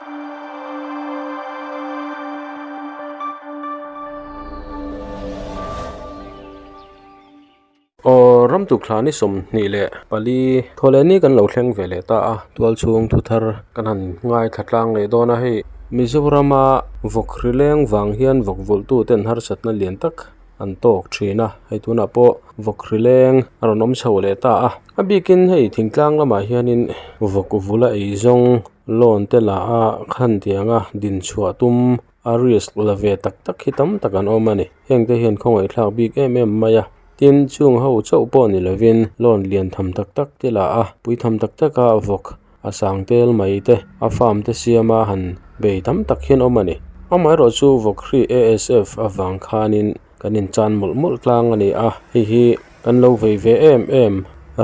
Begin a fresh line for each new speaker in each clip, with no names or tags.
Aw ramtuk thla ni 24 thawhlehni kan lo thleng ve leh ta a tual chhung thu thar kan han ngaithla tlang leh dawn a hei Mizorama vawk hri leng vang hian vawk vulh tu ten harsatna lian tak an tawk thin a hei tunah pawh vawk hri leng a rawn awm chho leh ta a a bikin hei thingtlang lamah hianin vawk vula ei zawng loan te la a khan tianga din chhuah tum a risk la ve tak tak hi tam tak an awm a ni heng te hian khawngaih thlak bik em em mai a tin chung ho chauh pawh ni lovin loan lian tham tak tak te la a pui tham tak tak a vawk a sang tel mai te a farm te siama han bei tam tak hi an awm a ni amaherawh chu vawk hri A S F avang khanin kan inchan mawlh mawlh tlang a ni a hei hi kan lo vei ve em em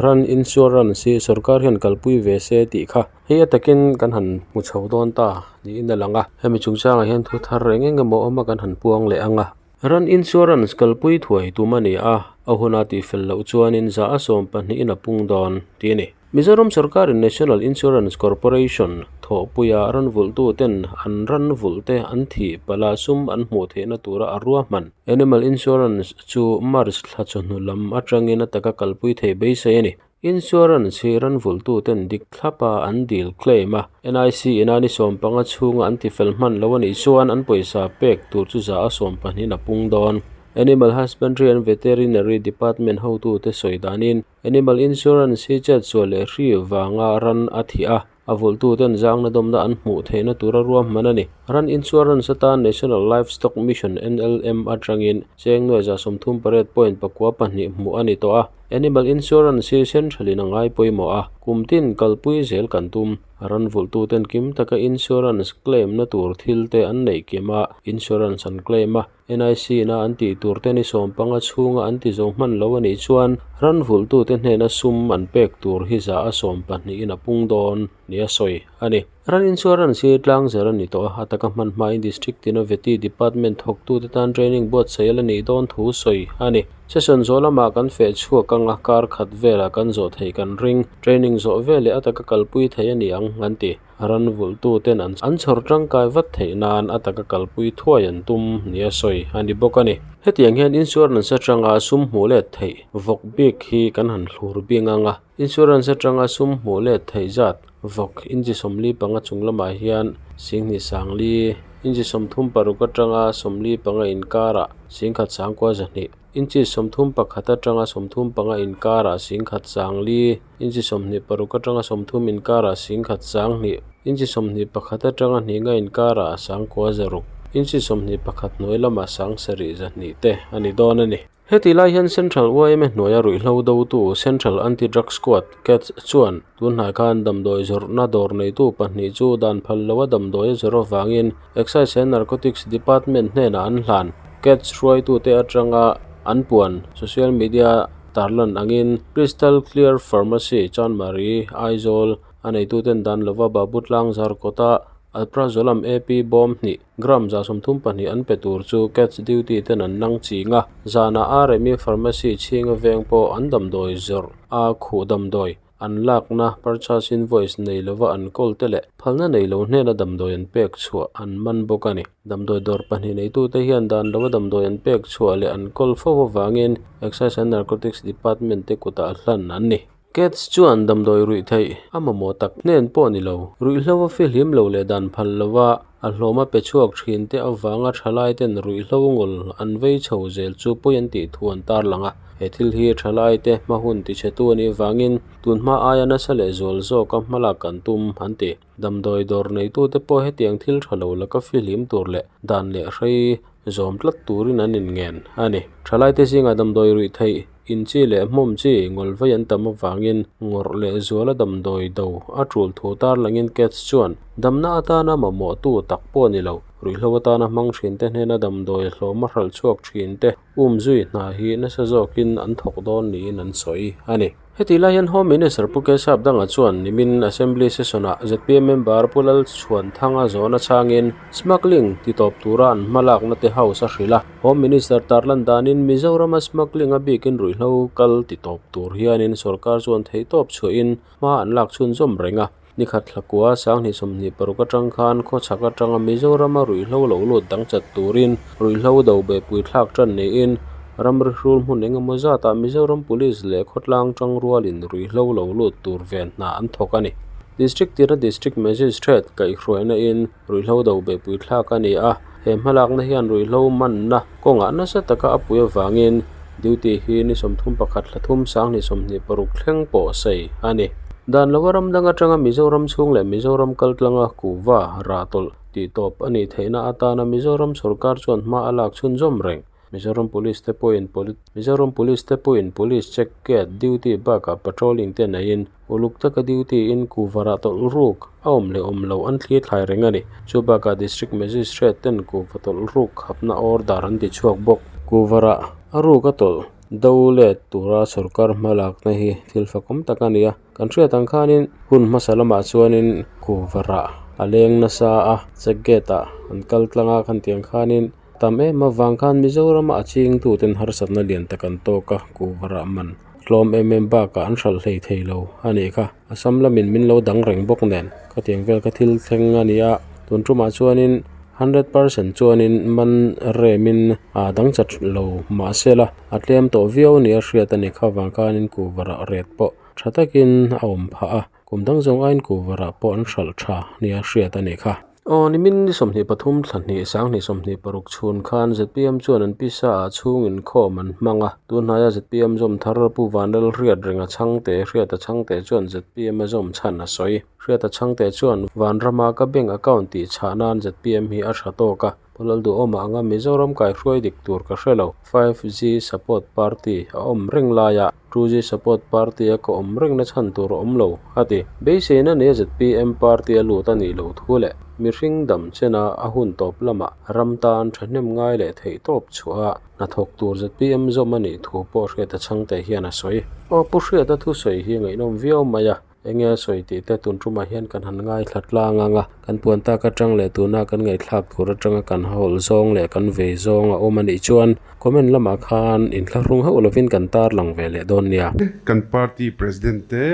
ran insurance hi sorkar hian kalpui ve se tih kha hei a takin kan han hmu chho dawn ta niin a lang a hemi chungchangah hian thu thar eng eng emaw awm a kan han puang leh ang a. Ran insurance kalpui thuai tum a ni a, a huna tihfel loh chuanin za a sawm pahnihin a pung dawn tih a ni. Mizoram sorkarin National Insurance Corporation thawhpuia ran vulhtuten an ran vulhte an thih palh a sum an hmuh theihna tura a ruahman Animal Insurance chu March thla chawhnu lam atangin a taka kalpui theih beisei a ni. Insurance hi ran vulhtuten dik thlapa an dil claim a, NIC ina ni 15 chhunga an tifel hman lo a nih chuan an pawisa pek tur chu za a sawm pahnihin a pung dawn. Animal Husbandry and Veterinary Department hotute sawi danin Animal Insurance hi chetsual leh hri vanga ran a thih a, a vulhtuten zangna dawmna an hmuh theihna tura ruahman a ni. Ran Insurance atan National Livestock Mission, NLM, atangin cheng nuai za 38 point pakua pahnih hmuh a ni tawh a. Animal Insurance hi Central in a ngai pawimawh a, kum tin kalpui zel kan tum. Ran vulhtuten kim taka insurance claim na tur thil te an neih kim a, insurance an claim a. NIC-na an tih tur te ni 15 chhunga an ti zo hman lo a nih chuan ran vulhtute hnena sum an pek tur hi za a sawm pahnihin a pung dawn nia sawi a ni. Ran insurance hi tlang zer a ni tawh a, a taka hman hmain District tina Vety Department thawktute tan training buatsaih a la nih dawn thu sawi a ni. Session zawh lamah kan feh chhuak anga kar khat velah kan zawh theih kan ring. Training zawh veleh a taka kalpui thei a ni ang an ti. Ran vulhtuten an an chhawr tangkai vat theih nan a taka kalpui thuai an tum nia sawi a ni bawk a ni. Hetiang hian insurance atanga sum hmuh let theih vawk bik hi kan han thlur bing ang a, insurance atanga sum hmuh let theih zat vawk inchi 45 chung lamah hian 10,000 sangli, inchi 36 atanga 45 inkarah 1,000 sangkua zahnih, inchi 31 atanga 35 inkarah 1,000 sangli, inchi 26 atanga 30 inkarah 1,000 sanghnih, inchi 21 atanga hninga inkarah sangkua zaruk, inchi 21 hnuai lamah sang sarih zahnih te a ni dawn a ni. Heti lai hian Central YMA hnuaia ruihhlo dotu Central Anti-Drug Squad, CADS, chuan tunhnai khan damdawi zawrhna dawr neitu pahnih chu dan phal loa damdawi a zawrh avangin Excise and Narcotics Department hnenah an hlan. CADS hruaitute atanga an puan social media tarlan angin Crystal Clear Pharmacy, Chanmari, Aizawl a neituten dan lova Babu tlang zar kawta Alprazolam AP bawm hnih gram za 32 an pe tur chu CADS duty ten an nang ching a, zanah RME Pharmacy chhinga veng pawh an damdawi zawrh a khuh damdawi an lakna purchase invoice nei lova an kawl te leh phalna nei lo hnena damdawi an pek chhuah an man bawk a ni. Damdawi dawr pahnih neitute hian dan lova damdawi an pek chhuah leh an kawl fo avangin Excise and Narcotics Department te kutah hlan an ni. CADS chuan damdawi ruih theih a mamawh tak hnen pawh ni lo. Ruihhlo a fihlim lo leh dan phal lova a hlawm a pe chhuak thin te avanga thalai ten ruihhlo ngul an vei chho zel chu pawi an tih thu an tarlang a. He thil hi thalai te hma hun tichhetu a nih avangin tun hma aia nasa leh zual zawka hmalak kan tum an ti. Damdawi dawr neitute pawh hetiang thil tha lo laka fihlim tur leh dan leh hrei zawm tlat turin an inngen a ni. Thalai te zingah damdawi ruih theih in chi leh hmawm chi ngawlh vei an tam avangin ngawrh leh zuala damdawi do a tul thu tarlangin CADS chuan damna atana mamawhtu tak pawh a ni lo. Ruihhlo atana hmang thin te hnena damdawi hlawm a hralh chhuak thin te umzui hna hi nasa zawkin an thawk dawn niin an sawi a ni. Heti lai hian Home Minister Pu Kesap Danga chuan nimin Assembly Session-ah zpm member Pu Lalchhuanthanga zawhna chhangin smuggling ti tawp tura an hmalakna te House a hrilh a. Home Minister tarlan danin Mizorama smuggling a bikin ruihhlo kal ti tawp tur hianin sorkar chuan theihtawp chhuahin hma an lak chhunzawm reng a. Ni khat thla kua 2026 atang khan khawchhak atanga Mizorama ruihhlo lo lut dang chat turin ruihhlo do beihpui thlak tan niin ramri hrul hmun eng emaw zatah Mizoram Police leh khawtlang tangrualin ruihhlo lo lut tur ven hna an thawk a ni. District tina District Magistrate kaihhruaina in ruihhlo do beihpui thlak a ni a, he hmalakna hian ruihhlo manna kawngah nasa taka a pui avangin duty hi ni 31 thla thum 2026 thleng pawh sei a ni. Dan lova ram dang atanga Mizoram chhung leh Mizoram kaltlanga kuhva rah tawlh tih tawp a nih theihna atana Mizoram sawrkar chuan hma a lak chhunzawm reng. Mizoram Police te pawhin Mizoram Police te pawhin Police check gate duty bakah patrolling te neiin uluk taka duty in kuhva rah tawlh ruk a awm leh awm loh an thlir thlai reng a ni. Chu bakah District Magistrate ten kuhva tawlh ruk khapna order an ti chhuak bawk. Kuhva rah a ruk a tawlh do let tura sawrkar hmalakna hi thil fakawm tak a ni a. Kan hriat ang khanin hun hmasa lamah chuanin kuhva rah a leng nasa a, check gate ah an kal tlang a khan tiang khanin Tam em avang khan Mizorama a chingtuten harsatna lian tak an tawk a, kuhva rah man tlawm em em bakah an hralh hlei thei lo a nih kha. Assam lamin min lo dang reng bawk nen khatiang vel kha thil thleng a ni a, tun tumah chuanin 100% chuanin man remin a dang chat lo mahsela a tlem tawh viau a ni a hriat a ni kha vang khanin kuhva rah ret pawh tha takin a awm phah a, kum dang zawng aiin kuhva rah pawh an hralh tha nia hriat a nih kha. Aw, nimin ni 23 thla hnih 2026 chhun khan zpm chuan an pisa ah chhung inkhawm an hmang a. Tunhnaia zpm zawm thar Pu Vanlal Hriatrenga Chhangte Hriata Chhangte chuan zpm a zawm chhan a sawi. Hriata Chhangte chuan Vanrama ka bank account tih chhah nan zpm hi a tha tawk a. Pu Lalduhawma anga Mizoram kaihruai dik tur ka hre lo. 5G support party a awm reng laiah 2G support party a ka awm rengna chhan tur a awm lo, a ti. Beiseina nia zpm party a lut a nih loh thu leh mihring dam chena a hun tawp lamah ram tan thahnem ngai leh theih tawp chhuah a hnathawk tur zpm zawm a nih thu pawh Hriata Chhangte hian a sawi. Aw Pu Hriata thusawi hi ngaihnawm viau mai a. Enge a sawi tih te tun tumah hian kan han ngaithla tlang ang a, kan puan tak atang leh tuna kan ngaihthlak tur atanga kan hawlh zawng leh kan vei zawng a awm a nih chuan comment lamah khan inthlahrung hauh lovin kan tarlang ve leh dawn nia.
Kan party president te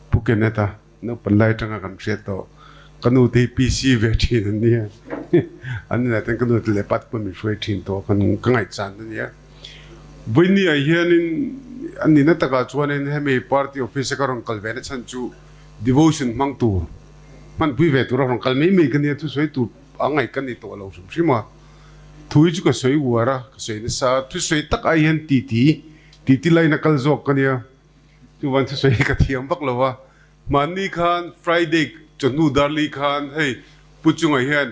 Pu Kenneth-a naupan lai atanga kan hriat tawh ka nu te hi PC ve thin an nia an inah ten ka nu te leh pa te pawh min hruai thin tawh ka ngaihchan a nia. Vawinia hianin a nihna takah chuanin hemi party office a ka rawn kal ve na chhan chu devotion hmang tur, hmanpui ve tura rawn kal mai mai ka nia, thusawi tur a ngaih ka ni tawh lo hrim hrim a. Thu hi chu ka sawi uar a, ka sawi nasa a, thusawi tak ai hian titi, titi laina kal zawk ka nia, chuvan thusawi hi ka thiam vak lo va. Hmanni khan Friday chawhnu darli khan hei Pu Chunga hian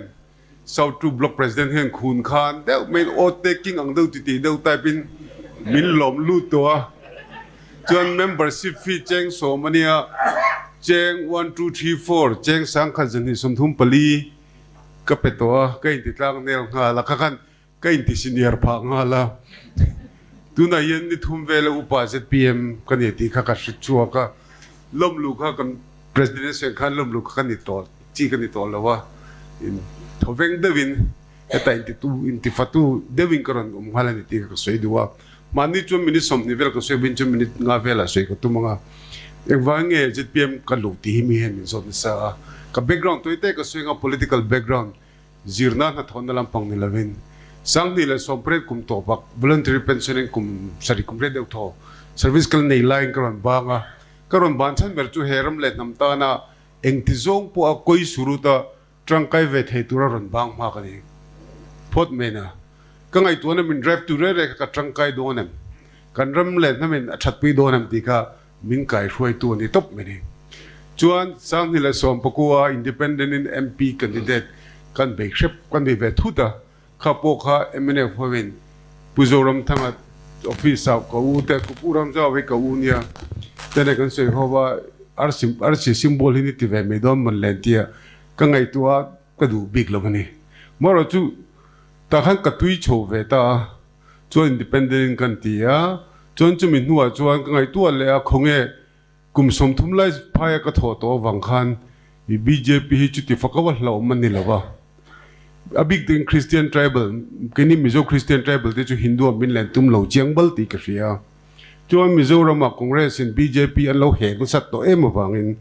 South Two Block President hian khun khan deuh maiin aw taking ang deuh titih deuh type in min lawm lut tawh a. Chuan membership fee cheng sawm a nia, cheng one two three four cheng 1134 ka pe tawh a, ka inti tlang nel nghal a, kha khan ka inti senior phah nghal a. Tunah hian ni thum vela upa zpm ka ni tih kha ka hre chhuak a, lawm luh kha kan President a sawi khan lawm luh kha ka ni tawh chi ka ni tawh lo a, in thawveng deuhin heta intitu intifatu deuhin ka rawn awm nghal a ni tih kha ka sawi duh a. Mahni chuan minute 20 vel ka sawi vawiin chuan minute nga velah sawi ka tum ang a, engvang nge zpm ka luh tih hi mi hian min zawt nasa a, ka background tawi te ka sawi ang a, political background zirna hnathawhna lampang ni lovin 2018 kum tawpak voluntary pension in kum sarih kum riat deuh thaw service kal nei laiin ka rawn bang a, Ka rawn ban chhan ber chu he ram leh hnam tana engti zawng pawha kawi suruta tangkai ve thei tura rawn bang hma ka ni phawt mai na. Ka ngaihtuahna min drive tu reh reh kha ka tangkai dawn em? Kan ram leh hnamin a thatpui dawn em tih kha min kaihruaitu a ni tawp mai ni. Chuan 2019 Independent in MP candidate kan bei hrep kan bei ve thut a, Kha pawh kha mnf hovin Pu Zoramthanga office ah ka u te, Pu Ramzau hi ka u nia te nen kan sawi ho va, arsi arsi symbol hi ni ti ve mai dawn mawn len tia ka ngaihtuah a ka duh bik lo a ni. Marawh chu tah khan ka tui chho ve ta a, chuan independent in kan ti a, chuan chumi hnuah chuan ka ngaihtuah leh a khawnge Kum 30 lai phaia ka thawh tawh avang khan i bjp hi chuti fak a hlauhawm a ni lo va. A bik takin Christian tribal, keini Mizo Christian tribal te chu Hindu ah min len tum lo chiang bal tih ka hria. Chuan Mizoram ah Congress in bjp an lo hek nasat tawh em avangin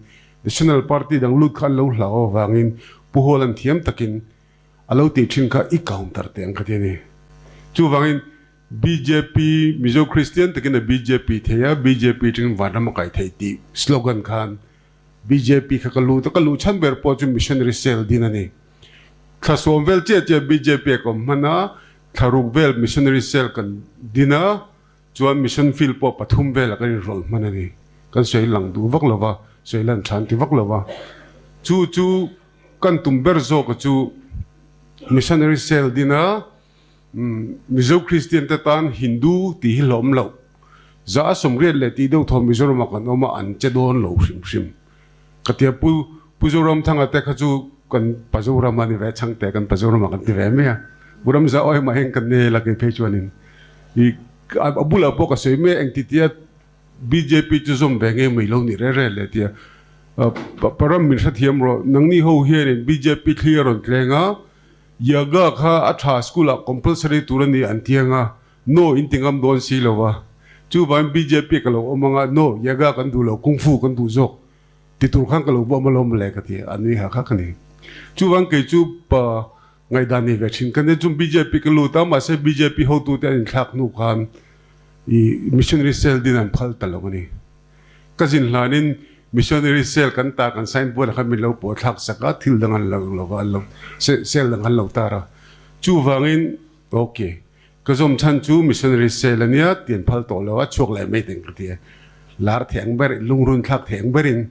National Party dang lut kha an lo hlau avangin Pu Hawla'n thiam takin a lo tih thin kha i counter teh ang ka ti a ni. Chuvangin bjp, Mizo Kristian takin a bjp thei a, bjp tangin vanram a kai thei tih slogan khan bjp kha ka lut a, ka luh chhan ber pawh chu missionary cell din a ni. Thla sawm vel chiah chiah bjp a ka awm hman a, thla ruk vel missionary cell kan din a, Chuan mission field pawh pathum velah kan inrawlh hman a ni. Kan sawi lang duh vak lo va, sawi lan than ti vak lo va. Chu chu kan tum ber zawka chu missionary cell dina Mizo Kristian te tan Hindu tih hi hlawm loh. Za a sawmriat leh tih deuh thaw Mizoramah kan awm a, an che dawn lo hrim hrim. Ka tia Pu Pu Zoramthanga te kha chu kan Pazorama ni ve chhangte kan Pazorama kan ti ve mai a. Pu Ramza awi mah hian kan nel a kei phei chuanin i a bulah pawh ka sawi mai a engti tia bjp chu zawm ve ngei mai lo ni re re le tia Param min hrethiam rawh nangni ho hianin bjp thli a rawn tleng a Yaga kha a tha school ah compulsory tur a ni an tiang a No in ti ngam dawn si lo va, chuvangin bjp ka lo awm anga no Yaga kan duh lo, Kung Fu kan duh zawk ti tur khan ka lo bawm alawm mawle ka ti a, nui hak hak a ni. Chuvang kei chu pa ngaihdan nei ve thin ka nia, chung bjp ka lut a, mahse bjp hotute an inthlak hnu khan i missionary cell din an phal ta lo a ni. Ka zin hlanin missionary cell kan ta kan signboard ah khan min lo pawh thlak sak a, thil dang an lo lo va, an lo cell dang an lo tar a, chuvangin ok. Ka zawm chhan chu missionary cell a nia ti an phal tawh lo a, chhuak leh mai teng ka ti a. Lar thei ang ber, lungrun thlak thei ang berin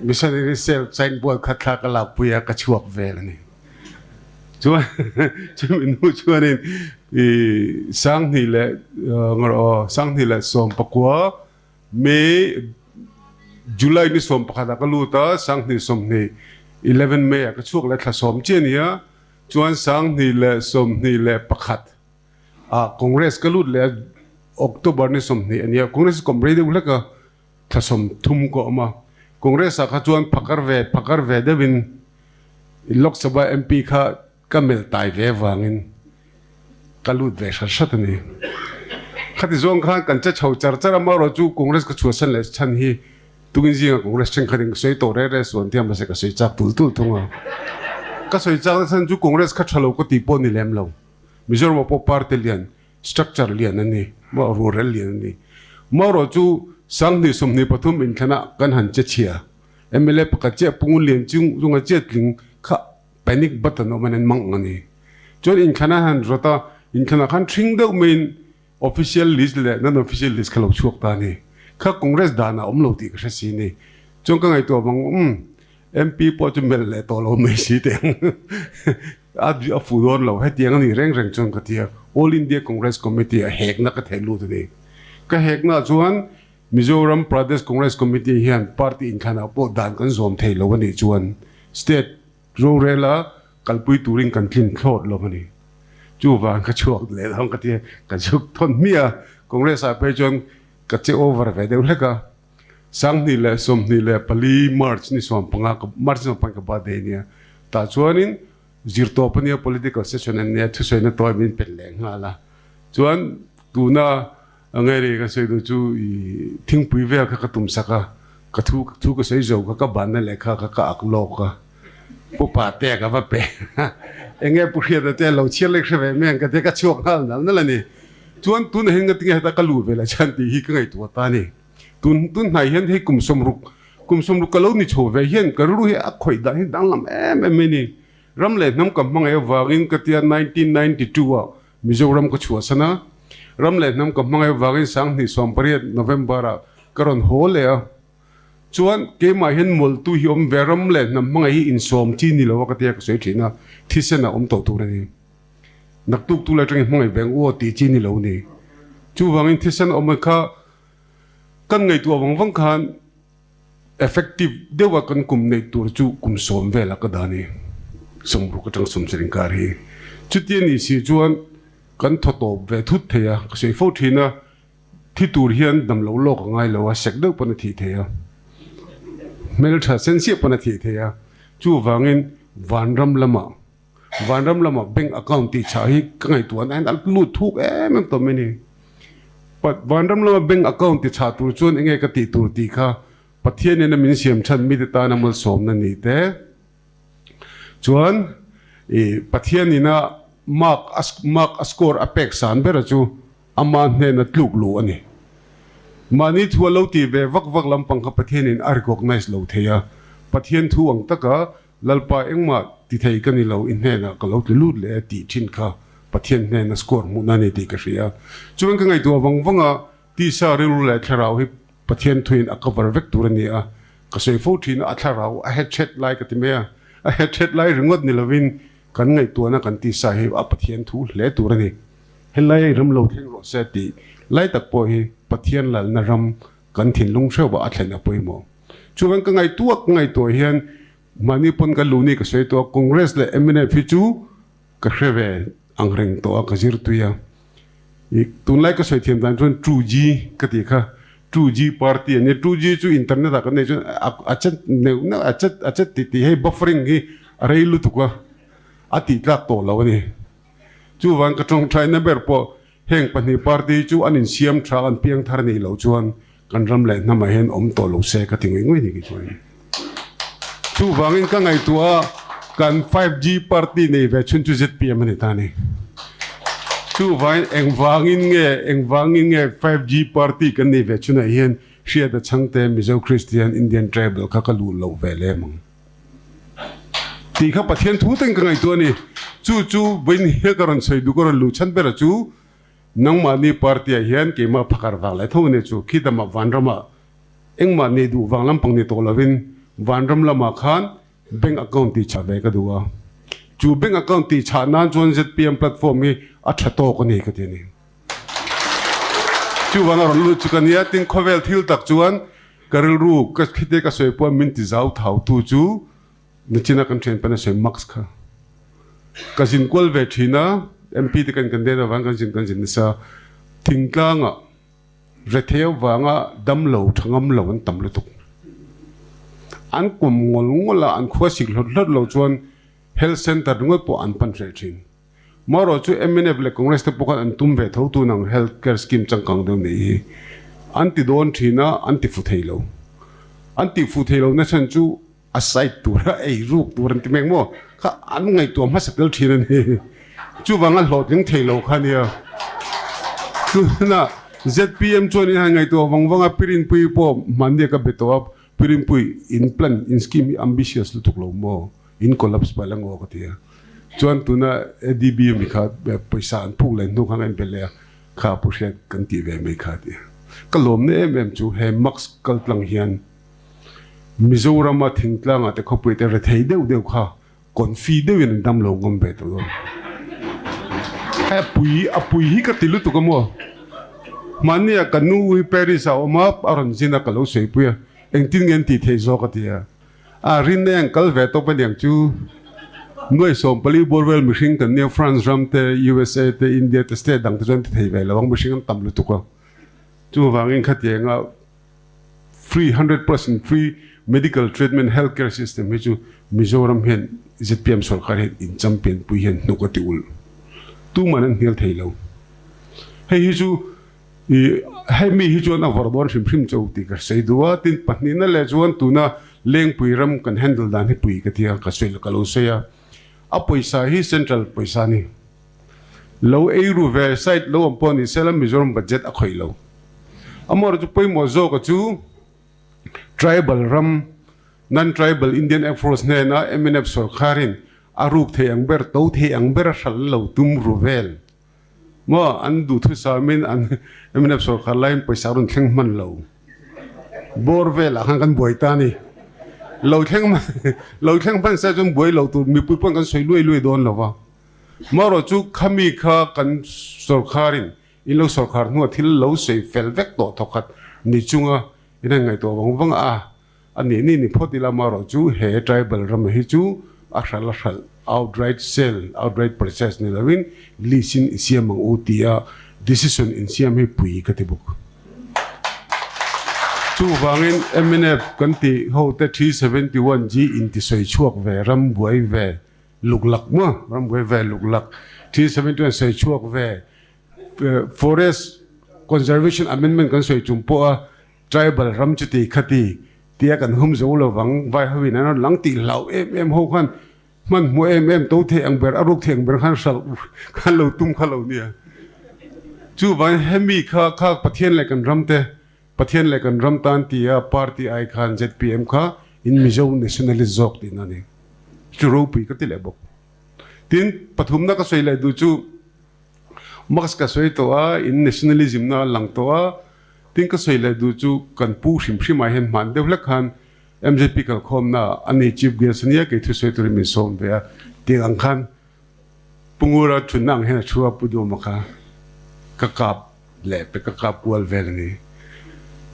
missionary cell signboard kha thla ka lakpui a, ka chhuak vel a ni. Chuan chumi hnu chuanin i Sanghnih leh ngarawh aw, Sanghnih leh 11 May, July ni 11 ah ka lut a, Sanghnih 20 11 May ah ka chhuak leh thla sawm chiah a ni a. Chuan 2021 ah Congress ka lut leh a, October ni 20 a nia, Congress kawm rei deuh hlek a, thla 30 ka awm a. Congress ah kha chuan phakar ve phakar ve deuhin Lok Sabha MP kha ka melh tai ve avangin ka lut ve hrat hrat a ni. Khati zawng khan kan che chho char char a, amaherawh chu Congress ka chhuahsan leh chhan hi Tungin zinga Congress thenkhatin ka sawi tawh reh reh suan tia mahse ka sawi chak tul tul thung a. Ka sawi chak na chhan chu Congress kha tha lo ka tih pawh ni lem lo. Mizoram ah pawh party lian, structure lian a ni, maw rualrel lian a ni. Marawh chu 2023 inthlanah kan han che chhia. Mla pakhat chiah Pungun Lian chung chunga chiah tling kha panic button awm an en mang ang a ni. Chuan inthlan a han rawt a, inthlanah khan hring deuh maiin Official list leh non-official list kha lo chhuak ta a ni. Kha Congress dan a awm lo tih ka hre si ni. Chuan ka ngaihtuah vang umm MP pawh chu melh leh tawh lo mai si teh ang. A a fuh dawn lo. Hetiang a nih reng reng chuan ka ti a. All India Congress Committee a hekna ka theh lut a ni. Ka hekna chuan Mizoram Pradesh Congress Committee hian party inthlanah pawh dan kan zawm thei lo a nih chuan state Rorela kalpui turin kan tlin thlawt lo a ni. Chuvang ka chhuak leh lo ang ka ti a, ka zuk thawn hmiah a, Congress ah phei chuan ka che over ve deuh hlek a. 2024 March ni 15 ka March ni 15 ka birthday a nia. Tah chuanin zirtawp a nia political session a nia thusawi na tawi min pet leh nghal a. Chuan tuna a ngei ka sawi duh chu i thingpui vel kha ka tum sak a, ka thu thu ka sawi zo kha ka banna lehkha kha ka ak lawk a, Pu Pate ka va pe eng nge Pu Hriata te lo chhiar lek hre ve mai ang ka tia ka chhuak nghal nal nal a ni. Chuan tunah hian ngatinge heta ka luh ve leh chhan tih hi ka ngaihtuah ta a ni. Tun tun hnai hian hei kum 60 kum 60 ka lo ni chho ve hian ka rilru hi a khawih dan hi danglam em em mai a ni. Ram leh hnam ka hmangaih avangin ka tia 1992 ah Mizoram ka chhuahsan a, ram leh hnam ka hmangaih avangin 2018 November ah ka rawn haw leh a. Chuan keimah hian mawlhtu hi awm ve, ram leh hnam hmangaih hi insawm chi ni lo a ka tia ka sawi thin a, thisen a awm tawh tur a ni. Naktuk tu lai atangin hmangaih veng u aw tih chi ni lo ni. Chuvangin thisen awm kha kan ngaihtuah vang vang khan effective deuha kan kum neih tur chu kum 10 velah ka dah a ni. 60 atang 70 inkar hi. Chutia ni si chuan kan thaw tawp ve thut thei a, ka sawi fo thin a, thi tur hian dam lo lawk a ngai lo a, sek deuh pawn a thih thei a, hmeltha sen siah pawn a thih thei a, chuvangin vanram lamah vanram lamah bank account tih chhah hi ka ngaihtuah na hian a lut thuk em em tawh mai a ni. But vanram lama bank account ti chhah tur chuan enge ka tih tur tih kha. Pathianin a min siam chhan mite tana malsawmna ni te chuan i Pathianin a mark a mark a score a pek san bera chu ama hnena tluk luh a ni. Mahni thu a lo tih ve vak vak lampang kha Pathianin a recognize lo thei a, Pathian thu ang taka Lalpa engmah ti thei ka ni lo, i hnenah ka lo tlu lut leh e tih thin kha Pathian hnena score hmuhna a ni tih ka hria. Chuan ka ngaihtuah vang vang a, tisa rilru leh thlarau hi Pathian thuin a cover vek tur a ni a, ka sawi fo thin a, a thlarau a het het lai ka ti mai a, a het het lai ringawt ni lovin kan ngaihtuahna kan tisa hi a Pathian thu hle tur a ni. Helai a i ram lo thleng rawh se tih lai tak pawh hi Pathian lalna ram kan thinlung hreuhah a thlen a pawimawh. Chuan ka ngaihtuah ka ngaihtuah hian mahni pawn ka luh ni ka sawi tawh a, Congress leh mnf hi chu ka hre ve ang reng tawh a, ka zir tui a. I tunlai ka sawi thiam dan chuan 2G ka tih kha 2G party a nia, 2G chu internet ah kan nei chuan a chet neuh neuh a chet a chet tih tih hei buffering hi a rei lutuk a, a tih tlak tawh lo a ni. Chuvang ka tawngtaina ber pawh Heng pahnih party chu an insiam tha an piang thar nih loh chuan kan ram leh hnamah hian awm tawh lo se ka ti ngawih ngawih ni kei chuan. Chuvangin ka ngaihtuah a kan 5G party nei ve chhun chu zpm a ni ta a ni. Chuvangin engvangin nge engvangin nge 5G party kan nei ve chhunah hian hriat a chhangte Mizo Christian Indian Tribal kha ka luh loh ve lem ang. Tih kha Pathian thu teng ka ngaihtuah a ni. Chu chu vawiin hian ka rawn sawi duh ka rawn luh chhan ber a chu nangmahni party ah hian keimah phakar vang leh tho a ni chu khidamah vanramah engmah nei duh vang lampang ni tawh lovin vanram lamah khan bank account tih chah ve ka duh a. Chu bank account tih chah nan chuan zpm platform hi a tha tawk a ni ka ti a ni. Chuvang a rawn lut chu ka nia tin khawvel thil tak chuan Ka rilru ka khite ka sawi pawh min ti zau thau tu chu nachina kan thian pan a sawi Max kha. Ka zin kual ve thin a, MP te kan kan den avang kan zin kan zin nasa. Thingtlanga rethei avanga dam lo tha ngam lo an tam lutuk. An kum ngawl ngawl a, an khua sik hlawt hlawt lo chuan Health Center ringawt pawh an pan hreh thin. Marawh chu mnf leh Congress te pawh khan an tum ve tho tun ang health care scheme changkang deuh nei hi an ti dawn thin a, an ti fu thei lo. An tih fu thei lo na chhan chu a side tura ei ruk tur an ti mek maw? Kha an ngaihtuah hmasa tel thin a ni. Chuvang a hlawhtling thei lo kha nia. Tunah zpm chuan in han ngaihtuah vang vang a, Pirinpui pawh hmanni a ka be tawh a, Pirinpui in plan, in scheme hi ambitious lutuk lo maw? In collapse palh ang aw ka ti a. Chuan tuna ADB ami kha pawisa an phuk leh hnu khan ka inbe leh a, kha pu hriat kan tih ve mai kha a ti a. Ka lawmna em em chu he mask kal tlang hian Mizorama thingtlangah te khawpui te rethei deuh deuh kha confi deuhin an dam lo ngam ve tawh dawn. Hei a pui a pui hi ka ti lutuk a maw. Mahnia ka nu hi Paris ah a awm a, a rawn zin a ka lo sawipui a, engtin nge an tih theih zawk a ti a. A rinna ang kal ve tawp aniang chu nuai 14 bawrvel mihring kan nia France ram te USA te India te state dang te chuan ti thei ve lo ang mihring an tam lutuk a chuvangin khatianga free 100% free medical treatment health care system hi chu Mizoram hian zpm sorkar hian in champion pui hian hnuk a ti ulh tuman an hnial thei lo hei hi chu I hemi hi chuan a vawrh dawn hrim hrim chauh tih ka sawi duh a, tin pahnihna leh chuan tuna Lengpui ram kan handle dan hi pui ka ti a, ka sawi ka lo sawi a, a pawisa hi central pawisa a ni. Lo ei ru ve side lo awm pawh ni sela Mizoram budget a khawih lo. Amaherawhchu pawimawh zawka chu tribal ram, non-tribal Indian Air Force hnena mnf sorkharin a ruk thei ang ber, to thei ang ber a hral lo tum ru vel. Maw an duhthusam in an mnf sorkar laiin pawisa rawn thleng hman lo. Bawr velah khan kan buai ta a ni. Lo thleng lo thleng hman se chuan buai lo tur mipui pawn kan sawi luai luai dawn lo va. Marawh chu khami kha kan sorkarin in lo sorkar hnuah thil lo sawi fel vek tawh thawkhat ni chunga in han ngaihtuah vang vang a. A nih ni ni phawt ila marawh chu he tribal ram hi chu a hral a hral outright sale, outright purchase ni lovin lease in i siam ang u tia decision in siam hi pui ka ti bawk. Chuvangin mnf kan tih ho te 371G in ti sawi chhuak ve ram buai ve luklak maw ram buai ve luklak 371 sawi chhuak ve forest conservation amendment kan sawi chung pawha Tribal ram chuti khati Tia kan hum zo lovang, vai hoin an rawn lang tih hlau em em ho khan hmanhmawh em em to thei ang ber, a ruk thei ang ber khan hralh khan lo tum kha lo nia. Chuvangin hemi kha kha Pathian leh kan ram te, Pathian leh kan ram tan tia party ai khan zpm kha in Mizo nationalist zawk tihna a ni. Chu ropui ka ti leh bawk. Tin, pathumna ka sawi leh duh chu Marx ka sawi tawh a, in nationalism na a lang tawh a, tin ka sawi leh duh chu kan pu hrim hrim ah hian hman deuh hlek khan MZP kalkhawmna ah a nei Chief Guest ania kei thu sawi turin min sawm ve a, tiang ang khan Pu Ngura thunna ang hian a thu a, Pu Duhma kha ka kap leh pe ka kap kual vel a ni.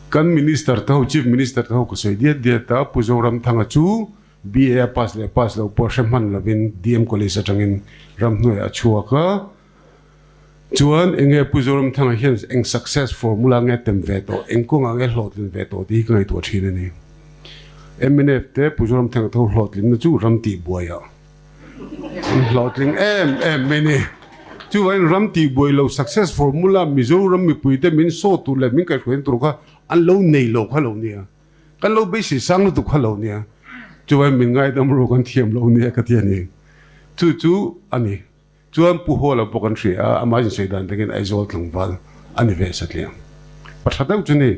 Kan Minister te ho, Chief Minister te ho ka sawi diat diat a, Pu Zoramthanga chu BA a pass leh pass lo pawh hre hman lovin DM College atangin ramhnuaiah a chhuak a. Chuan enge Pu Zoramthanga hian eng success formula nge tem ve tawh, eng kawngah nge hlawhtlin ve tawh tih hi ka ngaihtuah thin a ni. Mnf te Pu Zoramthanga tho hlawhtlinna chu ram tihbuaiah an hlawhtling em em mai ni. Chuvangin ram tihbuai lo success formula Mizoram mipuite min sawt tur leh min kaihhruaina tur kha an lo nei lo kha lo nia. Kan lo beisei sang lutuk kha lo nia, chuan min ngaidam ru kan thiam lo nia ka ti a ni. Chu chu a ni. Chuan Pu Hawla pawh kan hria a, amah insawi dan takin Aizawl tlangval a ni ve satliah. Pa tha deuh chu ni,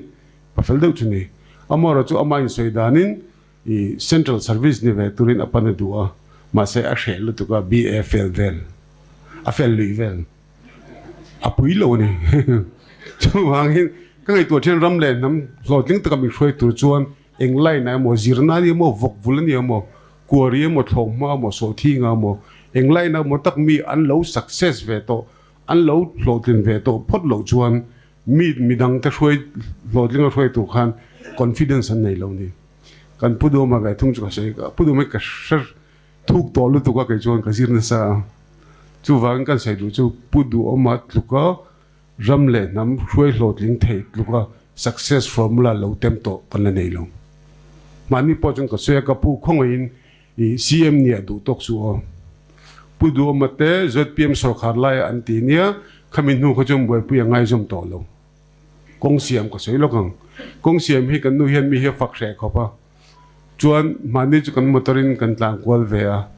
pa fel deuh chu ni. Amaherawhchu chu amah insawi danin i Central Service ni ve turin a pan a duh a, mahse a hreh lutuk a, BA fel vel, a fel luih vel. A pui lo a ni. Chuvangin ka ngaihtuah thian ram leh hnam hlawhtling taka min hruai tur chuan eng line ah emaw, zirna a ni emaw, vawk vul a ni emaw, kuari emaw, thlawk hma emaw, sawhthing ah emaw, eng line ah emaw tak mi an lo success ve tawh, an lo hlawhtlin ve tawh phawt loh chuan mi midang te hruai hlawhtling a hruai tur khan confidence an nei lo a ni. Kan Pu Duhawma ve thung chu ka sawi, Pu Duhawma hi ka hre Thuk tawh lutuk a kei chuan ka zir nasa a, chuvangin kan sawi duh chu Pu Duhawma tluka ram leh hnam hruai hlawhtling thei tluka success formula lo tem tawh kan la nei lo. Mahni pawh chuan ka sawi a, ka pu khawngaihin i CM nia duh tawk chu aw. Pu Duhawma te zpm sawrkhar laia an ti nia, khami hnu kha chuan buaipui a ngaizawm tawh lo. Kawng siam ka sawi lawk ang. Kawng siam hi kan nu hian mi hi a fak hreh khawp a. Chuan mahni chu kan motor in kan tlan kual ve a,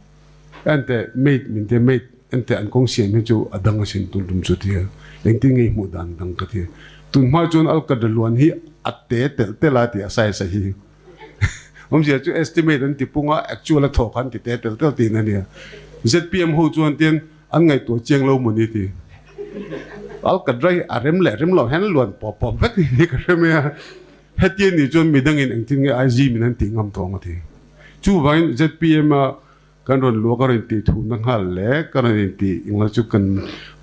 ente mate min tia mate ente an kawng siam hi chu a dang asin tun tum chu tia engtin nge i hmuh dan dang ka ti. Tun hma chuan Alkadra luan hi a te telh telh a ti a size a hi. Awmzia chu estimate an ti pung a actual a thawk an ti te telh telh tiin a nia. Zpm ho chuan tian an ngaihtuah chiang lo mawni ti. Alkadra hi a rem leh rem lo hian luan pawp pawp vek ni ka hre mai a. Heti a nih chuan midangin engtin nge IG min an tih ngam tawh ang a ti. Chuvangin zpm a kan rawn luah ka rawn intih thumna nghal leh ka rawn intih englo chu kan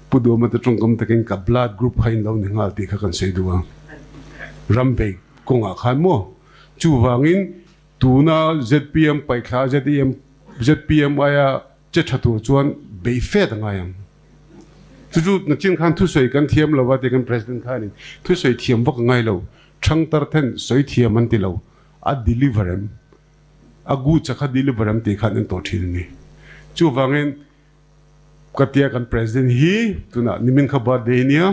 Pu Duhawma te tawngkam takin ka blood group kha in lo ni nghal tih kha kan sawi duh a. Ram bei kawngah khan maw? Chuvangin tuna zpm paihthla ZEM zpm aia che tha tur chuan bei fet a ngai ang. Chu chu nachin khan thusawi kan thiam lo va ti kan President khanin thusawi thiam vak a ngai lo, thangtar then sawi thiam an ti lo, a deliver em, a goods a kha deliver em tih khan an tawh thin a ni. Chuvangin ka tia kan President hi tunah nimin kha birthday nia,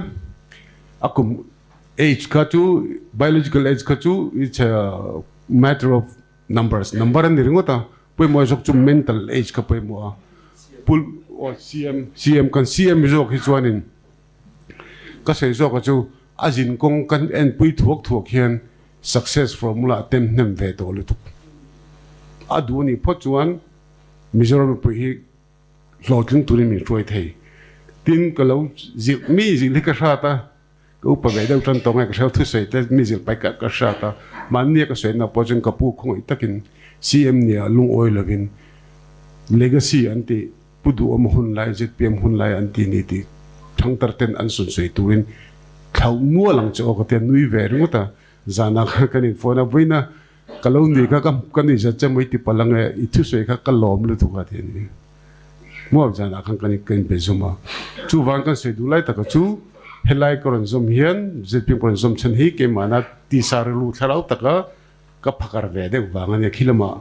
a kum age kha chu biological age kha chu it's a matter of Numbers, number a ni ringawt a, pawimawh zawk chu mental age kha pawimawh a, pul aw CM, CM kan CM zawk hi chuanin ka sawi zawk a chu a zin kawng kan enpui thuak thuak hian success formula a tem hnem ve tawh lutuk. A duh a nih phawt chuan Mizoram mipui hi hlawhtling turin min hruai thei. Tin ka lo zilh mi zilh hi ka hrat a. Ka upa ve deuh tan tawng e, ka hreu thusawi te mi zir pai ka hriat a, mahnia ka sawi na pawh chuan ka pu khawngaih takin CM nia lungawi lovin legacy an tih Pu Duhawm hun lai zpm hun lai an ti ni tih thangtar ten an sawn sawi turin thlauh nual ang che aw ka tia nui ve ringawt a, zanah khan kan in phone a, vawiina ka lo nui kha ka nui zat che maw i ti palh ang e, i thusawi kha ka lawm lutuk a ti a ni. Hmuam zanah khan kan in be zum a, chuvang kan sawi duh lai taka chu helai ka rawn zawm hian zpm ka rawn zawm chhan hi keimahna tisa rilru thlarau taka ka phakar ve deuh vang a nia, khi lamah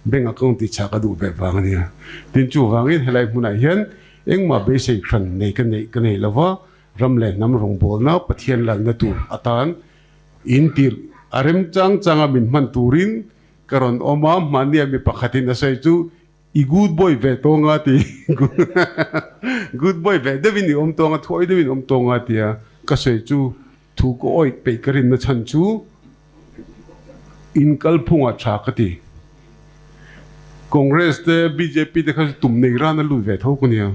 bank account tih chah ka duh ve vang a nia. Tin chuvangin helai hmunah hian engmah beisei hran nei ka neih ka nei lova, ram leh hnam rawngbawlna Pathian lalna tur atan in tir. A remchang changa min hman turin ka rawn awm a, mahnia mi pakhatin a sawi chu i good boy ve tawng a ti. Good boy ve deuhin i awm tawng a, thuawi deuhin i awm tawng a tia ka sawi chu thu ka awih peih ka rinna chhan chu in kalphungah tha ka ti. Congress te bjp te kha chu tum nei rana lut ve tho ka nia.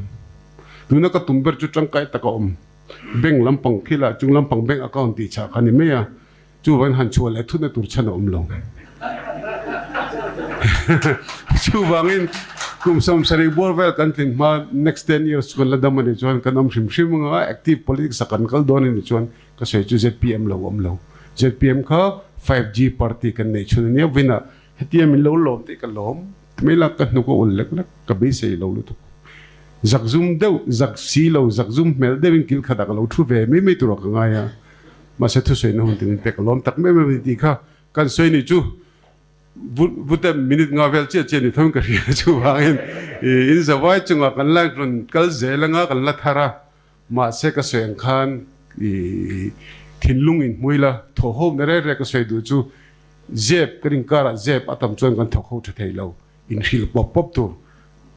Tuna ka tum ber chu tangkai taka awm. Bank lampang khi lah chung lampang bank account tih chah kha ni mai a, chuvan han chhuah leh thutna tur chhan a awm lo. Chuvangin kum 70 bual vel kan tlin hma next 10 years chu kan la dam a nih chuan kan awm hrim hrim anga active politics a kan kal dawn a nih chuan ka sawi chu zpm lo awm lo. Zpm kha 5G party kan neih chhun a nia vinah hetia min lo lawm tih ka lawm. Mai lak ka hnuk a ul lek lek, ka beisei lo lutuk. Zakzum deuh, zak si lo, zakzum hmel deuhin kil khatah ka lo thu ve mai mai turah ka ngai a. Mahse thusawiina hun tin pek a lawm tak mai mai a ni tih kha kan sawi ni chu vute minute nga vel chiah chiah ni tho in ka hria chuvangin in zavai chungah kan la rawn kal zel anga kan la thar a. Mahse ka sawi ang khan thinlung in hmui la thaw ho na rek rek ka sawi duh chu Zep kan inkarah zep a tam chuan kan thawk ho tha thei lo, inhrilh pawp pawp tur.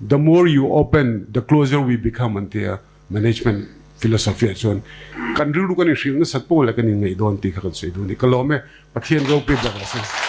The more you open, the closer we become an tia management philosophy ah chuan kan rilru kan inhrilh nasat pawh leh kan inngaih dawn tih kha kan sawi duh a ni. Ka lawm e, Pathian ropui ber rawh se.